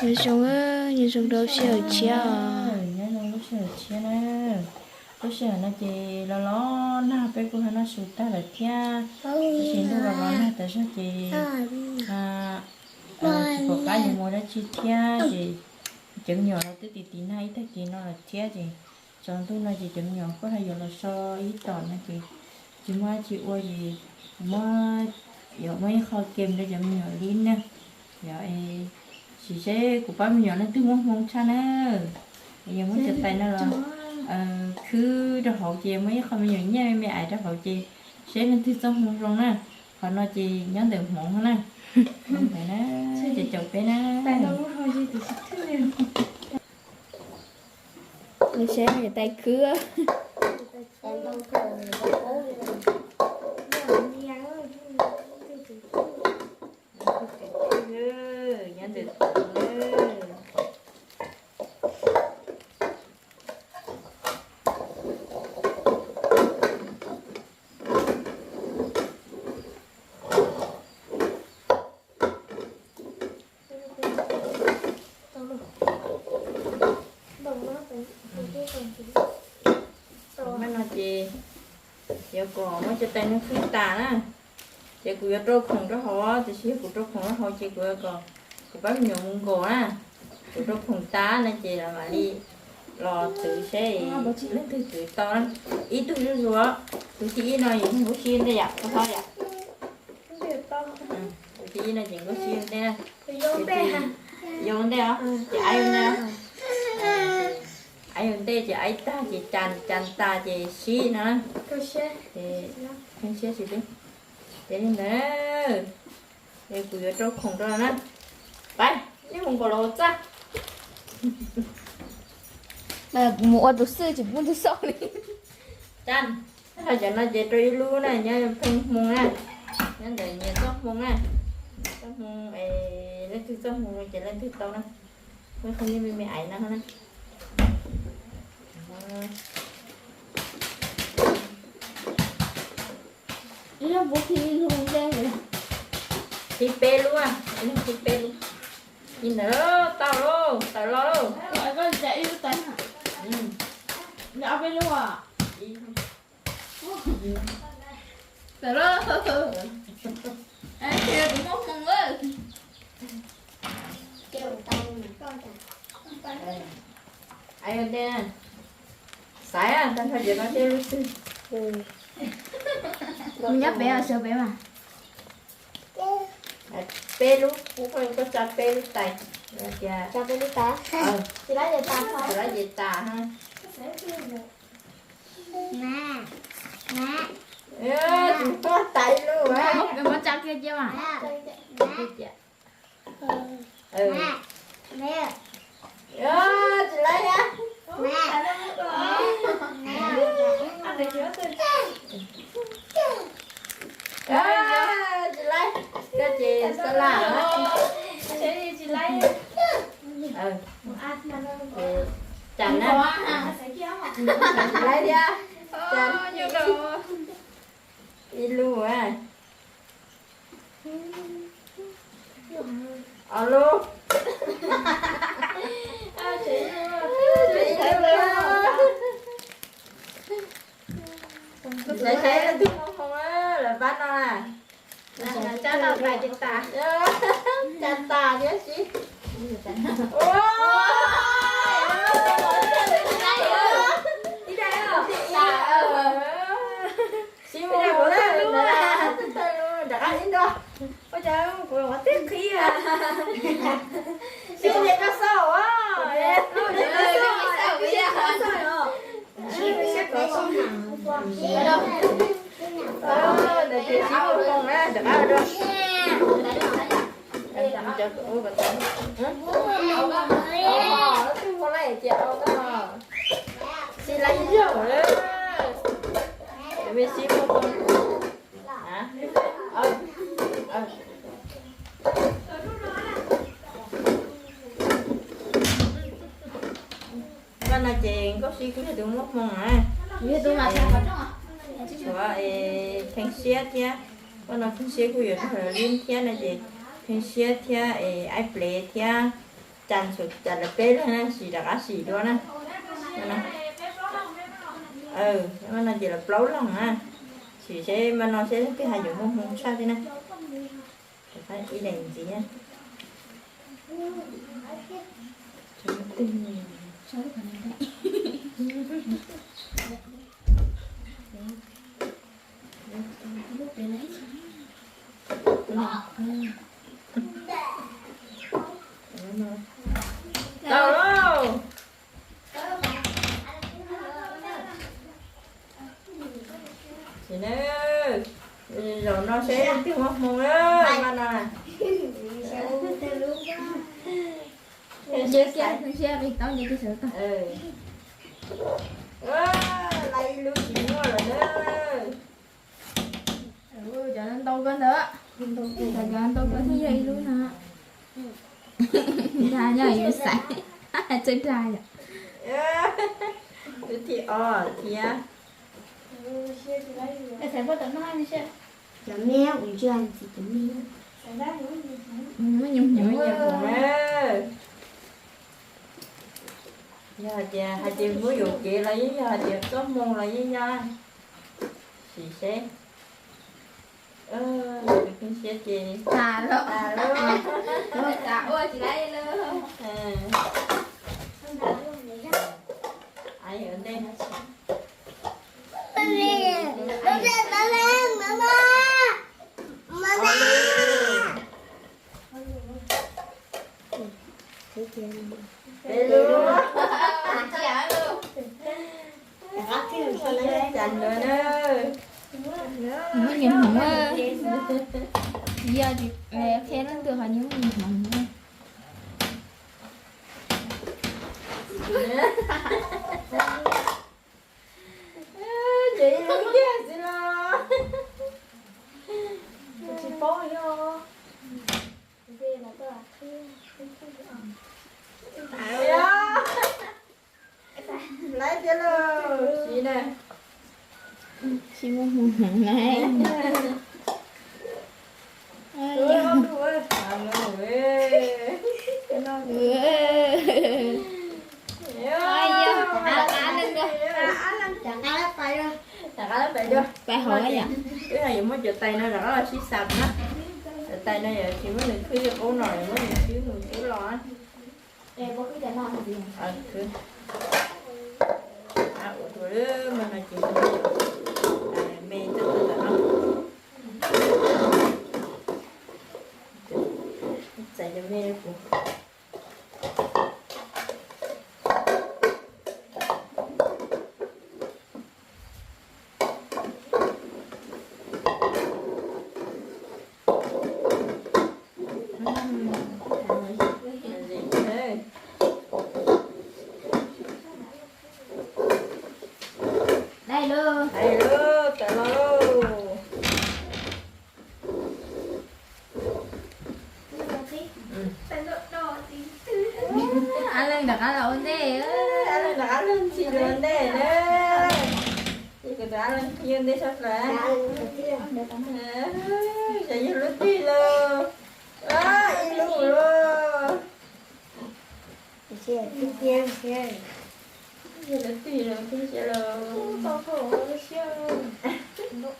Nyob zoo, nyob zoo rau lub sij hawm tshiab os. Nyob zoo lub sij hawm tshiab na. Lub sij hawm no ces los los nag peb kuj ho noj su tag lawm thiab, tab sis ntuj los los nag tas zog ces tsis pom qab yuav mus dab tsi thiab ces cov me nyuam los twb tiv tiv nag ib tag kis no lawm thiab ces tsaus ntuj no ces cov me nyuam kuj ho yuav los so ib tom no ces tsis muaj dab tsi ua ces muab, yuav muab ib qho game rau cov me nyuam li na. Yog sim seb kuv pab me nyuam leej twg muaj hmoo tshaj na. Yog muab cov tais no los khwb rau hauv ces muab ib qho me nyuam nyiaj me me aiv rau hauv ces seb leej twg txoj hmoo zoo na. Qhov no ces nyob ntawm hmoov na. Ntawm na, ces caum peb na. Seb tais khwb. Nyob ntawm hmoov na. Mas no ces yuav kom muab cov tais no khwb tas na, ces kuv yuav rau khoom rau hauv, tiam sis yog kuv rau khoom rau hauv ces kuv yuav kom kuv pab me nyuam mus nkaum na. Kuv rau khoom tas no ces mam li los twv seb leej twg twv tau na. Ib tug zuj zus, tus thib ib no yog nkauj sib ntej yom, koj txhob yom. Tus thib ib no ces nkauj sib ntej na. Yau ntej os, ces aib yau ntej. Aib yau ntej ces aib tag ces cas cas tas ces sib no na. Ces li ntawd, es kuv yuav rau khoom rau na. Pab, nej mus nkaum los ua txaj. Kuv mus ua tus xwj tsis pub tus xauj li. Cas, cov no ces rau ib lub na, nyob pheej hmoo na. Nyob ntawm nyias txoj hmoo na. Txoj hmoo, leej twg txoj hmoo ces leej twg tau na. Muaj qhov nyiaj me me aiv no na. Qhib peb lub, qhib peb lub. Li ntawd tau lauj, tawm los lauj. Tawm lauj. Tus muaj hmoo lawm. Aib yau ntej, xaiv tag nrho cov no seb lub twg. Nyob pem, sawv pem mas. Peb lub, kuv koj tsa peb lub tais. Tsa peb lub tais, tsis lab ces tas. Tsis lab ces tas. Tus koj tais lub. Muab tsa kiag cia mas. Tsis lab thiab. Tsis lab, koj ces xab laj. Cas na, tsis lab thiab. Ib lub. Ob lub. Saib saib leej twg muaj hmoo lawm pab no na. Cas tas thiab si. Sib muaj hmoo na, rov qab ib nrog. Ua cas kuv los tib qhib a. Sib muaj koj xauj. Ntawd ces sib muaj hmoo na, rov qab dua. Sib lab zaug lawm. Mej sib muaj hmoo. Koj no ces Nkauj Sib kuj yog tus muaj hmoo na. Tshuav Pheej Siab thiab, koj no Pheej Siab kuj yuav nrog Lib thiab no ces Pheej Siab thiab es Aib Plev thiab. Cas ntxhua cas lawv peb leeg na, sim rov qab sim dua na. Mas no ces lawv plaub leeg na. Sim seb mas no seb leej twg hais yuav muaj hmoo tshaj thiab na. Ib leeg ntxiv na. Tau lauj. Zaum no seb leej twg muaj hmoo na, mas no. Lawv ib lub tsis muaj lawm na. Cov ntau koj ntawd, cov ntau koj thiaj yog ib lub no. Dag nyob yuav xaiv, txawj dag yom. Lub thib ob thiab. Cov me ntsis cov me. Muaj nyuam hmoov. Yog hais tias, hais tias muab yuam kev los yeej yog hais tias txoj hmoo los yeej yog. Sim seb. Tus pheej siab ces tas lawm. Tas lawm. Ua tsis laib lawm. Peb lub. Cas ntawd na. Muaj nyuam hmoov, yog qhia leej twg ho nws muaj nyuam hmoov. Ces ib lub kiag xwb los. Tsis paub yog. Laib tiag lauj, siv na. Tsis muaj hmoo na. Rov qab pais dua. Pais hauv yom. Wb yuav muab cov tais no rov qab los sib xav na. Cov tais no yog tsis muab nws khwb li qub no, muab nws khwb mus khwb los. Ua dua mas no ces me txog tom no. Txais cov me kuv. Dai lauj, dai lauj, tawm los lauj. Ab leej rov qab los ua ntej, ab leej rov qab luag ntxhi los ua ntej na. Ces kuv tus ab leej qhib ua ntej sab plaws. Xyov yog lub twg lauj. Ib lub lauj. Yog lub twg lauj, pheej siab lauj. Nws koj ua lub twg yog, nws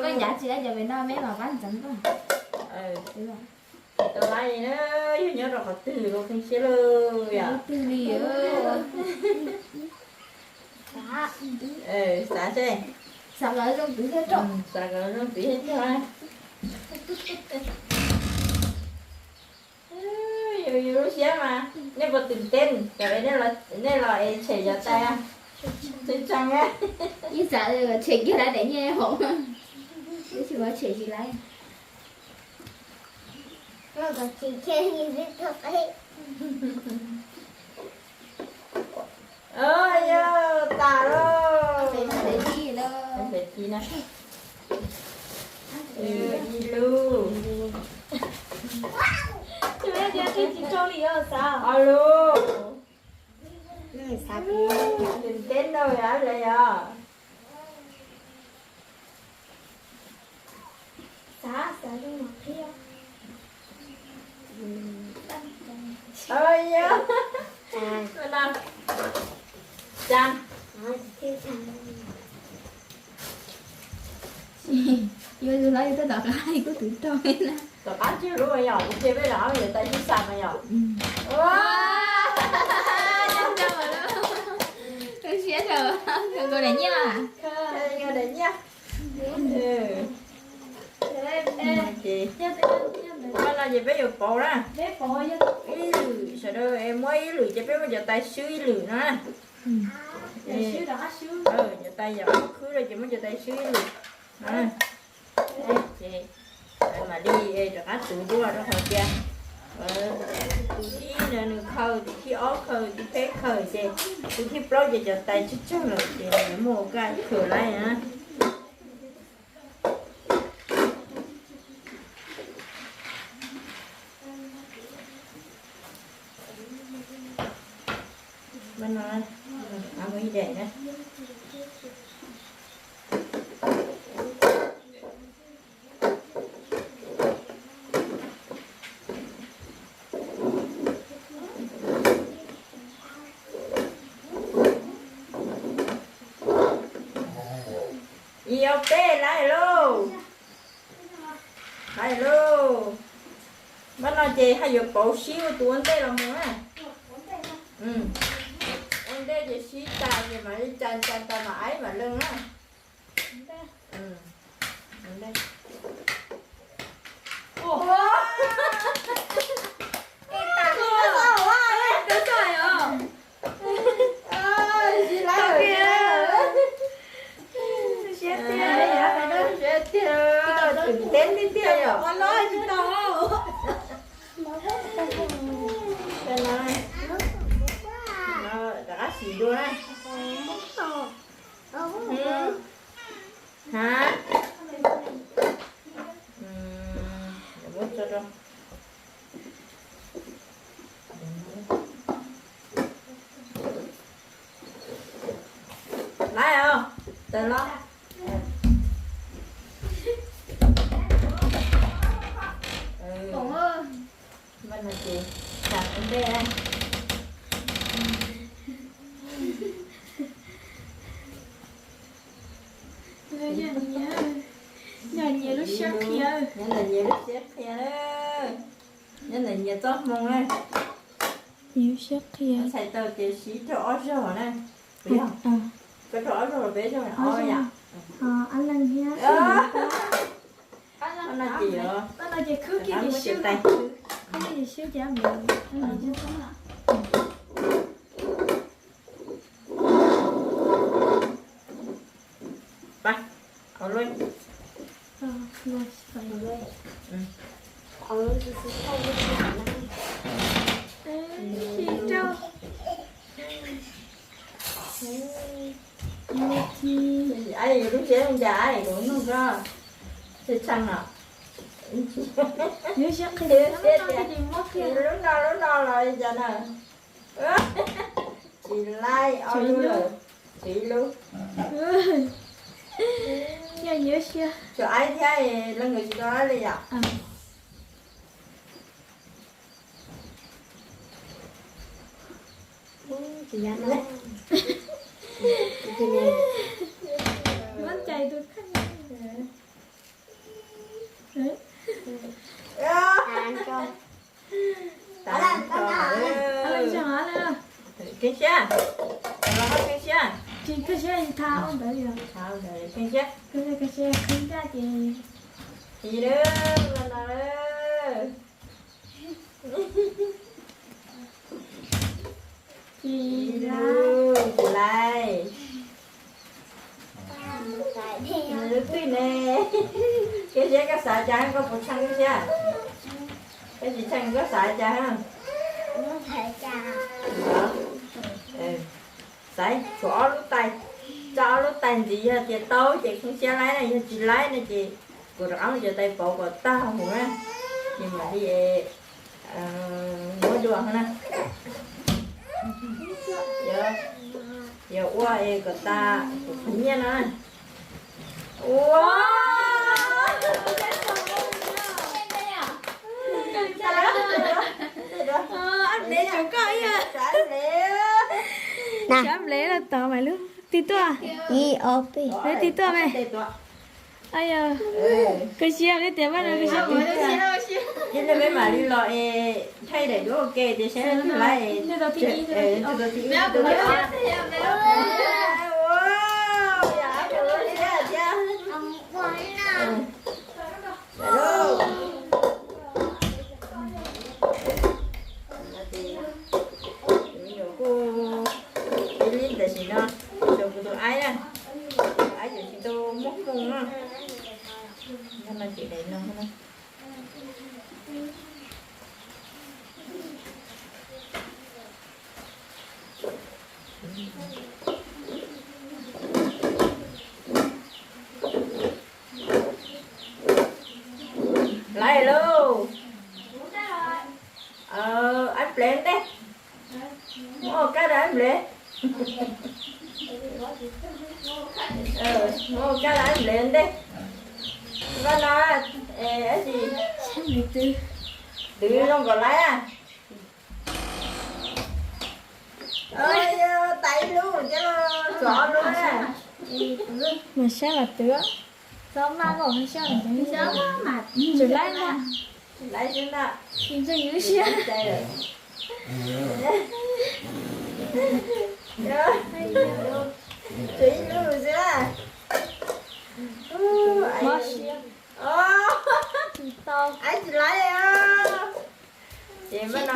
koj ncav tsis tau cov pem no me mam pab ntxeev koj. Tus laiv na, yog nyob rau qhov twg los pheej siab lauj yom. Twg li. Xav seb. Xav kom zoo twv thiab rau. Xav kom zoo twv thiab rau. Yus, yus lub siab mas nej puas twm teb, nej los es tshem cov tais. Tseeb tseeb, ib xav tshem kiag lawv daim nyiaj hauv, tab sis mas tshem tsis lawv. Yog tas lawm. Ib lub. Ob lub. Twm teb ntau yom, lawv yog. Yuav tus hlob yus tab tom qab kuj twv rau na. Tom qab tseg lub yom, ces peb los yuav tais sib xas mas yom. Siab rau, rau daim nyiaj. Daim nyiaj. Ces no ces peb yuav pauv na. Ib lwm sawv daws es muab ib lwm ces peb muab cov tais swb ib lwm no na. Cov tais yom, khwb rau ces muab cov tais swb ib lwm no. Ces mam li rov qab tuv dua rau qhov tias tus thib ib no nws khaws, tus thib ob khaws, tus thib peb khaws ces tus thib plaub ces cov tais tsawg tsawg lawm ces muaj kaj khaws laib na. Ib ob peb, laib lauj. Laib lauj. Npaj no ces haj yuav pauv sib ua tus ua ntej los mus na. Ua ntej ces sib tas ces mam li tsa tsa tas mam aib mam leej na. Siab tiag, twm teb tiag tiag yom. Rov qab sim dua na. Ha, muab tso rau. Laib os, tawm los. Npaj no ces tsam ua ntej. Nyob ntawm nyias lub siab qhia, nyob ntawm nyias lub siab qhia, nyob ntawm nyias txoj hmoo na. Nyias lub siab qhia. Txhais tau ces siv rau ob zaug na. Koj rau ob zaug los peb zaug, ob yam. No ces khwb kiag ces swb, khwb kiag ces swb ces Aib, yus lub siab li cas aib, kuv nug koj. Tshee tshee os. Lub no lub no los li cas na. Tsis laib, ob lub lawm, tshuav ib lub. Yog nyias siab. Tshuav aib thiab, leej nkawd tsis tau laib li yom. Muab cais tus kheej. Kheej siab, kheej siab, kheej siab, kheej siab. Ib lub, no lub. Ib lub, tsis laib. Lub twg ne? Kheej siab, koj xav cas, koj puas tsheej kheej siab? Koj tsis tsheej koj xav cas? Xaiv tshuav ob lub tais, tsa ob lub tais ntxiv, yog tias tau ces kheej siab laib na, yog tsis laib no ces kuv rov qab mus cov tais pauv kom tag mus na, ces mam li muab dua na. Yog ua es kom tas kuv qhov nyiaj no. Ua, Sab nplev los tod mas lub twg tuaj? Ib ob peb. Peb twg tuaj me? Ay yog, koj siab li tias mas no koj siab twg tuaj? Ib pliag peb mam li los es thaij daim duab ua ke tias saib leej twg laib. Kuv nyuam kuj ib li tam sim no, kuv tus aib na, tus aib tseem tsis tau muaj hmoo no. Yog no ces daim no na. Laib lauj. Aib nplev ntej. Muab ua kab rau aib nplev. Muab ua kab rau aib nplev ntej. Vaj no, es, twv zoo nkaus laib. Tais ib lub thiab los txog ob lub na. Mas saib los twv, txhob maj koj saib, tsis laib na. Laib xwb na. Tsis ntseeg ywv siab. Tsuas ib lub xwb na. Mob siab. Tsis tau. Aib tsis laib. Ces mas no,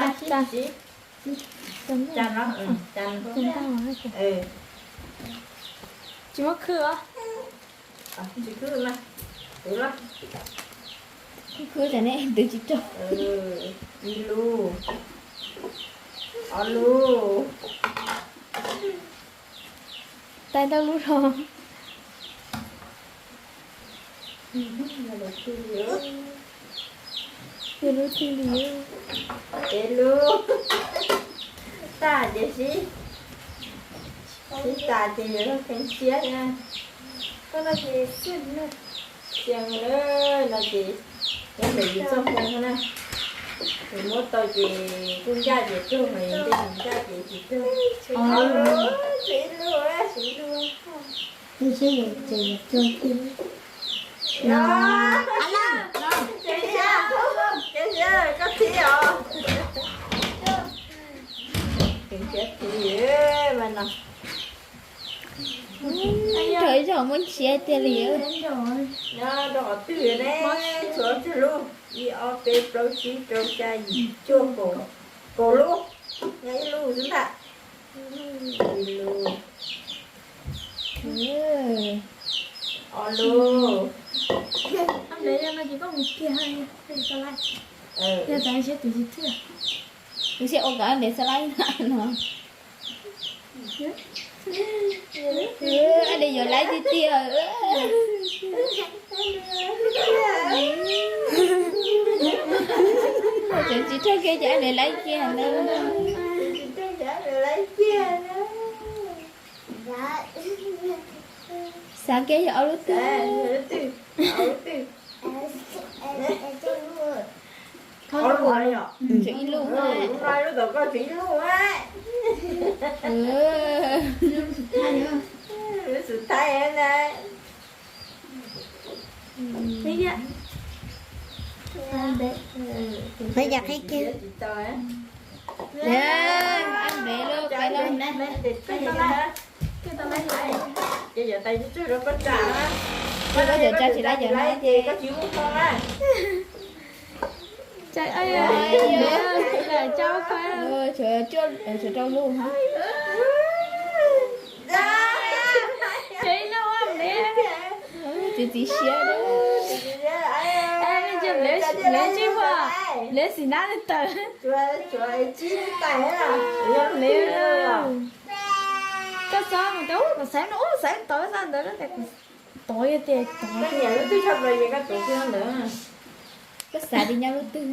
tsis muab khwb os. Khwb khwb tam ne twv tsis raug. Ib lub, ob lub. Tais ntau lub rau. Yog lub twg li? Peb lub. Tag ces sib, sib tas ces yuav kheev siab na. Koj no ces xees na, no ces nyob ntawm yus txoj hmoo na. Yus muab tau ces kuj ncaj ces raug, yus ntej yus ncaj ces tsis raug. Tsis lub, tsis lub. Koj thiab os. Kheev siab thiab mas no. Rau ib zaug muaj ntsia tiag li. Nyob rau qhov twg ne? Tshuav tsawg lub? Ib ob peb plaub tsib rau xya yim cuaj kaum, kaum lub. Nyob ib lub xwb ntag. Ib lub. Ob lub. Yog tas siab tus tsis thwj. Kuv siab ua kom ntev xav laib no. Ab, nws yuav laib tiag tiag. Tseem tsis raug kiag ces nws laib kiag ntag. Xav kiag yog ob lub twg. Tseem ib lub. Lub no lub tom koj tseem ib lub. Lub xus thaib na. Qhib kiag. Qhib kiag. Ab, ntev lub peb lub. Ces yog tais tsuj rau koj tsa na. Koj cov tsa tsis laib ces koj tsis muaj hmoo na. Tshuav rau lub hab. Tsis txiv siab. Lawv tsis muaj, lawv xim nab li tawm. Koj xav mus tau, kuv xav no, xav tod xav ntawd, tod yog tias tod. Koj nyiam lub twg tshaj plaws ces koj tuav kiag ntawd. Koj xav tias nyob lub twg.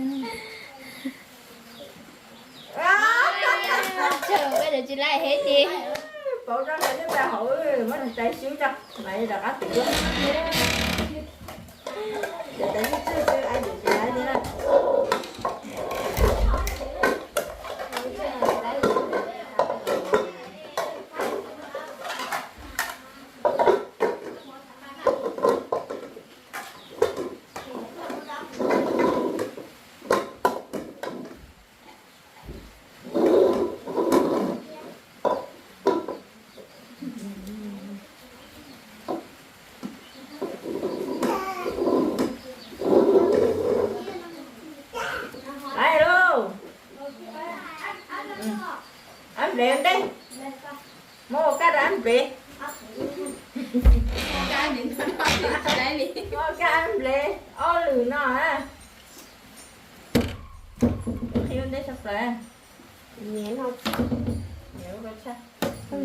Tsis laib hab ces. Pauv rau ntawm nej tais hauv, muab tais siv tso, mam li rov qab twv. Tais twb twb twb, ab, yus tsis laib thiab na.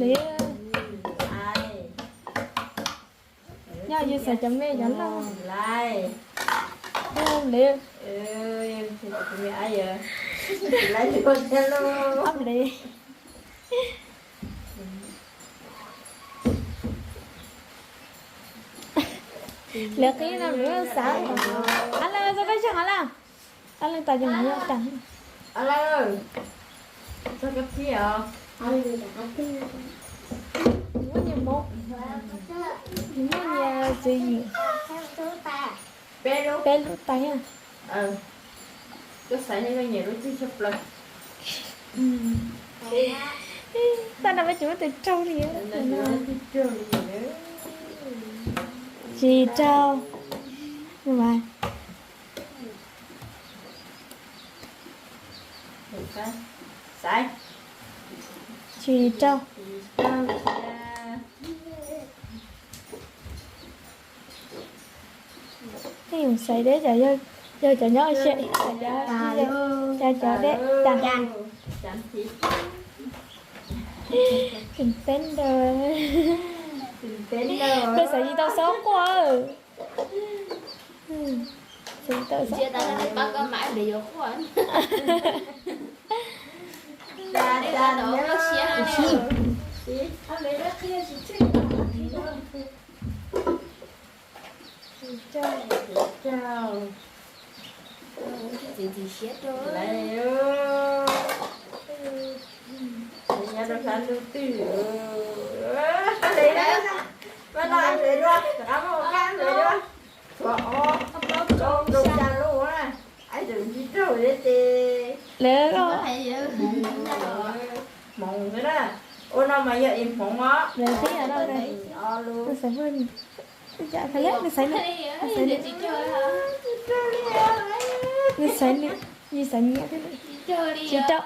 Li, nyob yus xaiv cov me cov loj. Ub li. Ob li. Lawv qhib no lawv xav. A lawv txog peb tseg qhov lawm. A lawv tas ces mus yog tas. Muab nyias hmoov, muab nyias txiv yim. Peb lub tais. Tag no peb tsis muab tus raug li. Tsis raug. Tsis raug. Tej yus xaiv deb, yog cov nyob ua si, cov deb tas. Tseem teeb ntawd. Koj xaiv tsis tau xob quaj. Xaiv tsis tau xob quaj. Nyob rau sab ntuj twg. Lawv hmoov xwb na. Ua no mas yog ib hmoov os. Lawv qhib os. Nws xaiv nws, nws xaiv nws, nws xaiv nws, nws xaiv nws, nws xaiv nyias thiab. Tsis raug.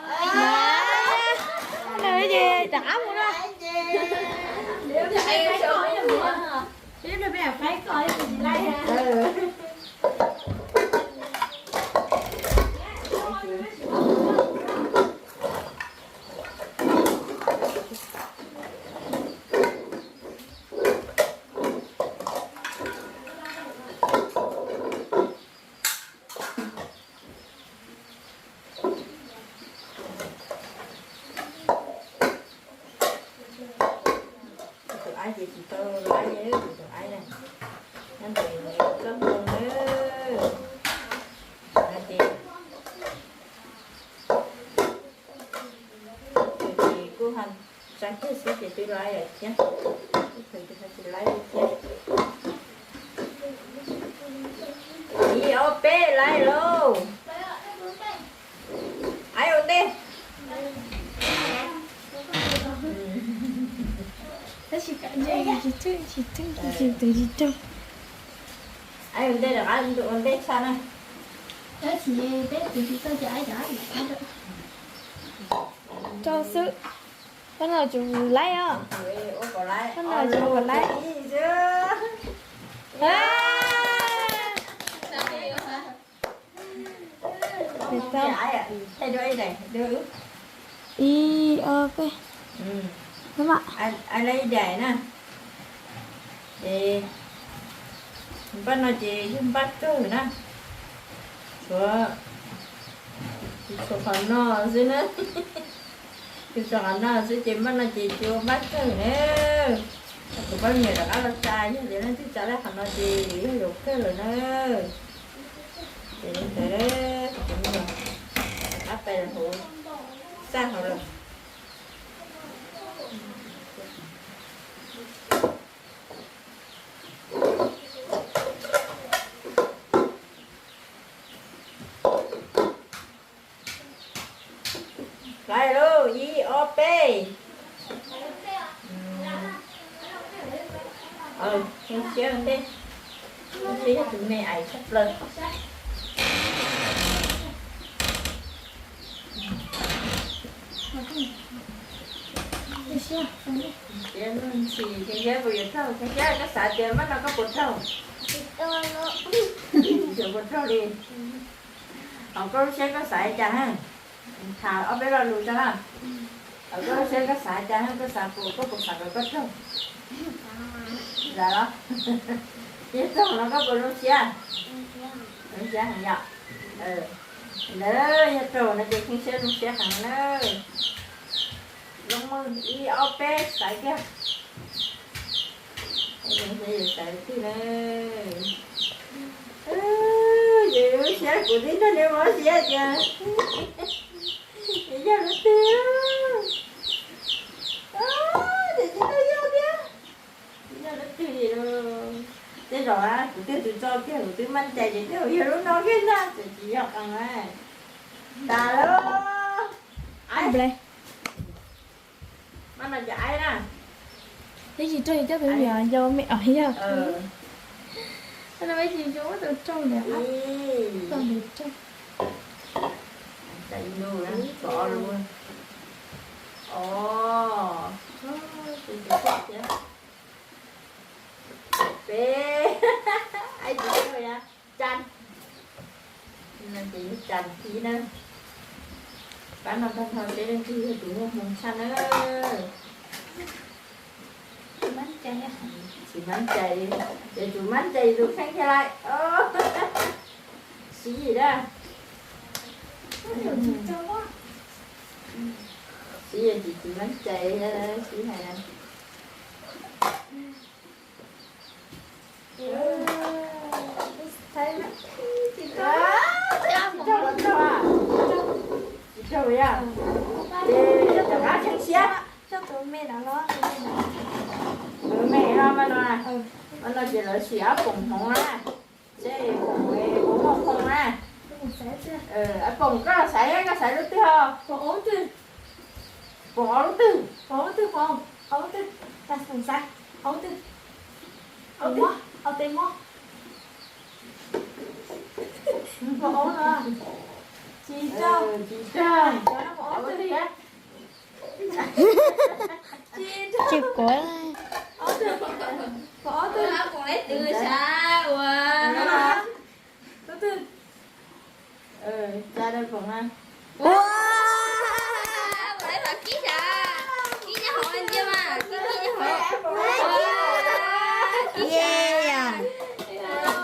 Ces rov qab mus na. Tus aib ces tsis tau laib, tus aib na, nyob ntawm koj moo na. Ces kuj tsa kiag xwb ces twb laib lawm thiab, tsis laib li thiab. Ib ob peb laib lauj. Aib ua ntej. Tab sis tsis tseeb, tsis tseeb, tsis tseeb, tsis tseeb. Aib ua ntej, rov qab ua ntej tshaj na. Rau xwb. Koj no tsis laib os. Koj no tsis laib. Ib ob peb. Ib daim na. Ces npaj no ces yog npaj kawg na. Tshuav, tshuav qhov no xwb na. Tshuav qhov no xwb ces npaj no ces tsis ua npaj kawg na. Kuv poj niam rov qab los tsa, yog tias leej twg tsa lawm qhov no ces yog yuav kawg lawm na. Ces li ntawd, kuv tus me nyuam rov qab pais hauv txaj hauv lawm. Laib lauj, ib ob peb. Zoo siab ua ntej, zoo siab yog tus me aim tshaj plaws. Ntxim, Kheej Siab puas yuav raug? Kheej Siab, koj xav tias npaj no koj puas raug? Tsis puas raug li. Hauv koj lub siab koj xav li cas na? Tham ob peb lo lus tso na. Koj lub siab koj xav cas, koj xav puas, koj puas xav kom koj raug? Xav los? Yog raug no koj puas zoo siab? Zoo siab heev yom. Ntawd yog raug no ces kheev siab zoo siab heev na. Zoo ib ob peb xaiv kiag. Xaiv twg na. Yus lub siab kuv twb nrog nws mob siab tias yog lub twg. Ces tsis tau yog thiab. Yog lub twg li. Tej zaum kuv twb tus tso kiag kuv twb maj cai ces tej zaum yog lub no kiag ntag, txawm tsis yog qee na. Tas lawm. Maj no ces aib na. Peb tsis raug coj tus me nyuam yau me os yog. Peb tsis raug tus raug li. Raug li raug. Peb, aib tsis raug ya. Cas. No ces yog cas thiab na. Pab no tag nrho seb leej twg yog tus muaj hmoo tshaj na. Tsis mab cai, yog tus mab cai tus kheej thiab lawm. Siv yim na. Siv yim ces tsis mab cai, siv hais na. Tsis raug los raug, tsis raug yog. Ces rov qab kheev siab. Tus me no, mas no ces lawv sim ob poom hmoov na. Seb poom puas muaj hmoo na. Ob poom koj xaiv, koj xaiv lub twg ho? Poom ob lub twg? Poom ob lub twg, poom ob lub twg, tas poom xaiv ob lub twg. Ob lub twg, ob tes muab. Poom ob no. Tsis raug, tsis raug. Poom ob lub twg. Tsis kuv. Poom ob lub twg. Poom ob twg. Ua. Kib nyob hauv ntsia mas, kib nyob hauv. Ua, kib.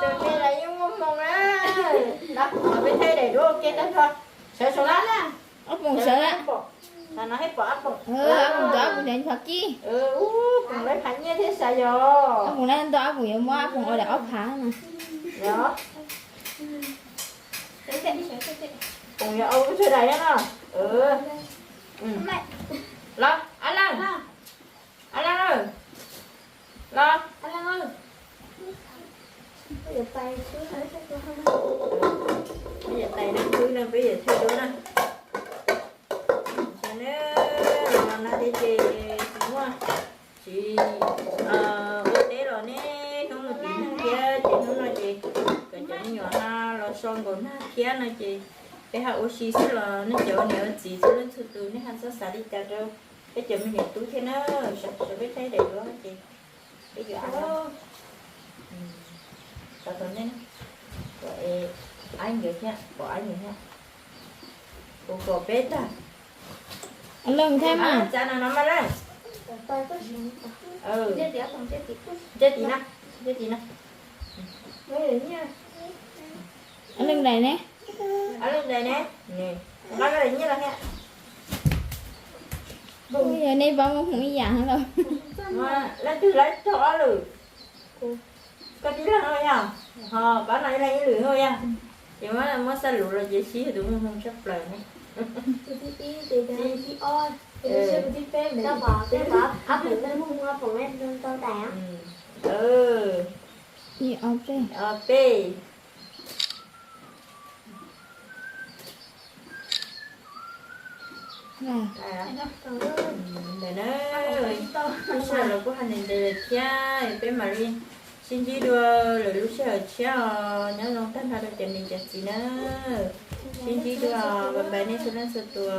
Tus me los yeej muaj hmoo na. Los, peb thaij daim duab ua ke tag nrho. Sawv saum lab na. Ob poom sawv. Ob poom ntawd ob poom sawv nphav kib. Ub, poom lawv phav nyiaj thiab sawv yog. Ob poom lawv ntau ob poom yuav muab ob poom ua daim ob phav na. Poom yuav ua lub tsawg daim no. Los, Ab Leej. Ab Leej. Los. Peb yuav tais leej twg no peb yuav thaij duab na. Los no thiab ces tsis muaj, tsis ua teb los nej hnub no tsis nag thiab ces hnub no ces kom cov me nyuam ho los so nkaus nag thiab no ces peb ho ua si xwb los nej cov ua niam ua txiv txhua leej txhua tus nej ho txhob xav li cas rau peb cov me nyuam tub thiab na. Sawv peb thaij daim duab ces peb yuav, pom aib nkawd thiab, pom aib nkawd thiab. Kuv pom peb tag. Leej thaij mas. Txav no no mas leej. Ntiaj tim na, ntiaj tim na. Leej daim ne? Leej daim ne? Nqa daim nyiaj los thiab. Yog nej pab muaj hmoo ib yam los. Leej twg lawv raug ob lwm? Koj tib leeg no yog, ho pab no ib leeg ib lwm no yog. Ces muab xa lus los ces sib tus muaj hmoo tshaj plaws ne. Tus thib ib ces, tus thib ob, tus thib peb, tus thib peb. Ib ob peb. Ob peb. Ntawm na, lub sij hawm los kuj hais li ntawd lawm thiab, peb mam li sib ntsib dua lwm lub sij hawm tshiab os. Nyob zoo tag nrho rau cov niam cov txiv na. Sib ntsib dua, bye bye nej txhua leej txhua tus.